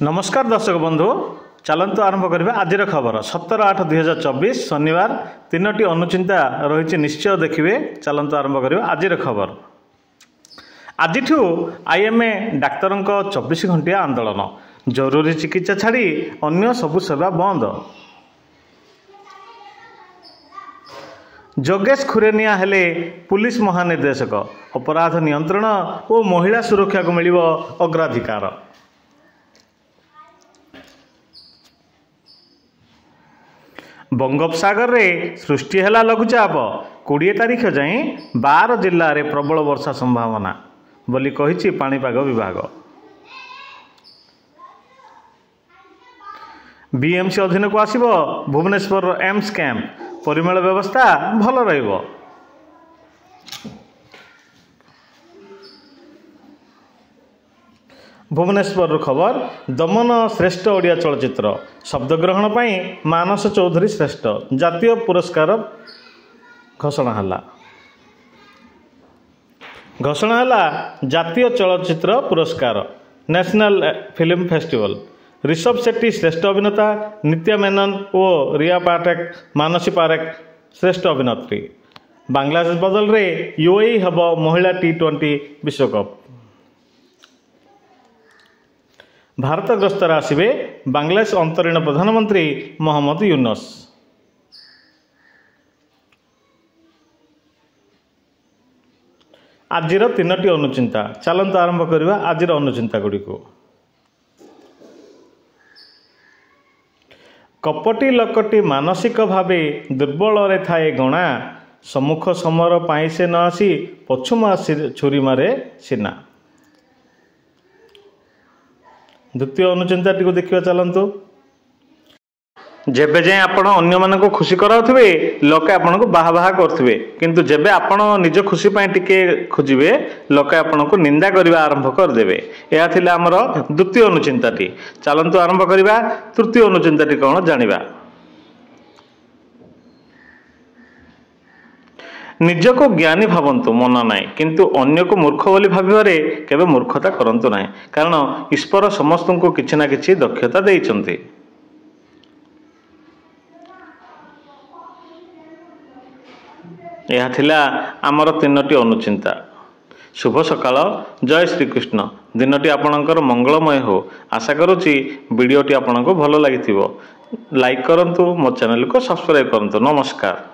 ନମସ୍କାର ଦର୍ଶକ ବନ୍ଧୁ, ଚାଲନ୍ତୁ ଆରମ୍ଭ କରିବା ଆଜିର ଖବର। 17/8/2024 ଶନିବାର ତିନୋଟି ଅନୁଚିନ୍ତା ରହିଛି, ନିଶ୍ଚୟ ଦେଖିବେ। ଚାଲନ୍ତୁ ଆରମ୍ଭ କରିବା ଆଜିର ଖବର। ଆଜିଠୁ ଆଇଏମ୍ଏ ଡାକ୍ତରଙ୍କ 24 ଘଣ୍ଟିଆ ଆନ୍ଦୋଳନ, ଜରୁରୀ ଚିକିତ୍ସା ଛାଡ଼ି ଅନ୍ୟ ସବୁ ସେବା ବନ୍ଦ। ଯୋଗେଶ ଖୁରେନିଆ ହେଲେ ପୁଲିସ ମହାନିର୍ଦ୍ଦେଶକ, ଅପରାଧ ନିୟନ୍ତ୍ରଣ ଓ ମହିଳା ସୁରକ୍ଷାକୁ ମିଳିବ ଅଗ୍ରାଧିକାର। ବଙ୍ଗୋପସାଗରରେ ସୃଷ୍ଟି ହେଲା ଲଘୁଚାପ, 20 ତାରିଖ ଯାଏଁ 12 ଜିଲ୍ଲାରେ ପ୍ରବଳ ବର୍ଷା ସମ୍ଭାବନା ବୋଲି କହିଛି ପାଣିପାଗ ବିଭାଗ। ବିଏମ୍ସି ଅଧୀନକୁ ଆସିବ ଭୁବନେଶ୍ୱରର ଏମ୍ସ କ୍ୟାମ୍ପ, ପରିମଳ ବ୍ୟବସ୍ଥା ଭଲ ରହିବ। ଭୁବନେଶ୍ୱରରୁ ଖବର, ଦମନ ଶ୍ରେଷ୍ଠ ଓଡ଼ିଆ ଚଳଚ୍ଚିତ୍ର, ଶବ୍ଦଗ୍ରହଣ ପାଇଁ ମାନସ ଚୌଧୁରୀ ଶ୍ରେଷ୍ଠ, ଜାତୀୟ ପୁରସ୍କାର ଘୋଷଣା ହେଲା। ଘୋଷଣା ହେଲା ଜାତୀୟ ଚଳଚ୍ଚିତ୍ର ପୁରସ୍କାର, ନ୍ୟାସନାଲ ଫିଲ୍ମ ଫେଷ୍ଟିଭାଲ। ରିଷଭ ସେଟ୍ଟି ଶ୍ରେଷ୍ଠ ଅଭିନେତା, ନିତ୍ୟା ମେନନ ଓ ରିୟା ପାଠକ, ମାନସୀ ପାରେଖ ଶ୍ରେଷ୍ଠ ଅଭିନେତ୍ରୀ। ବାଂଲାଦେଶ ବଦଳରେ ୟୁଏଇ ହେବ ମହିଳା ଟି20 ବିଶ୍ୱକପ୍। ଭାରତ ଗସ୍ତରେ ଆସିବେ ବାଂଲାଦେଶ ଅନ୍ତରୀଣ ପ୍ରଧାନମନ୍ତ୍ରୀ ମହମ୍ମଦ ୟୁନସ୍। ଆଜିର ତିନୋଟି ଅନୁଚିନ୍ତା, ଚାଲନ୍ତୁ ଆରମ୍ଭ କରିବା ଆଜିର ଅନୁଚିନ୍ତା ଗୁଡ଼ିକୁ। କପଟି ଲୋକଟି ମାନସିକ ଭାବେ ଦୁର୍ବଳରେ ଥାଏ ଗଣା, ସମ୍ମୁଖ ସମର ପାଇଁ ସେ ନ ଆସି ପଛୁମା ଛୁରୀ ମାରେ ସିନା। ଦ୍ୱିତୀୟ ଅନୁଚିନ୍ତାଟିକୁ ଦେଖିବା ଚାଲନ୍ତୁ। ଯେବେ ଯାଏଁ ଆପଣ ଅନ୍ୟମାନଙ୍କୁ ଖୁସି କରାଉଥିବେ, ଲୋକେ ଆପଣଙ୍କୁ ବାହା ବାହା କରୁଥିବେ, କିନ୍ତୁ ଯେବେ ଆପଣ ନିଜ ଖୁସି ପାଇଁ ଟିକେ ଖୋଜିବେ, ଲୋକେ ଆପଣଙ୍କୁ ନିନ୍ଦା କରିବା ଆରମ୍ଭ କରିଦେବେ। ଏହା ଥିଲା ଆମର ଦ୍ୱିତୀୟ ଅନୁଚିନ୍ତାଟି। ଚାଲନ୍ତୁ ଆରମ୍ଭ କରିବା ତୃତୀୟ ଅନୁଚିନ୍ତାଟି କ'ଣ ଜାଣିବା। ନିଜକୁ ଜ୍ଞାନୀ ଭାବନ୍ତୁ ମନା ନାହିଁ, କିନ୍ତୁ ଅନ୍ୟକୁ ମୂର୍ଖ ବୋଲି ଭାବିବାରେ କେବେ ମୂର୍ଖତା କରନ୍ତୁ ନାହିଁ, କାରଣ ଈଶ୍ୱର ସମସ୍ତଙ୍କୁ କିଛି ନା କିଛି ଦକ୍ଷତା ଦେଇଛନ୍ତି। ଏହା ଥିଲା ଆମର ତିନୋଟି ଅନୁଚିନ୍ତା। ଶୁଭ ସକାଳ, ଜୟ ଶ୍ରୀକୃଷ୍ଣ। ଦିନଟି ଆପଣଙ୍କର ମଙ୍ଗଳମୟ ହେଉ। ଆଶା କରୁଛି ଭିଡ଼ିଓଟି ଆପଣଙ୍କୁ ଭଲ ଲାଗିଥିବ। ଲାଇକ୍ କରନ୍ତୁ, ମୋ ଚ୍ୟାନେଲକୁ ସବସ୍କ୍ରାଇବ୍ କରନ୍ତୁ। ନମସ୍କାର।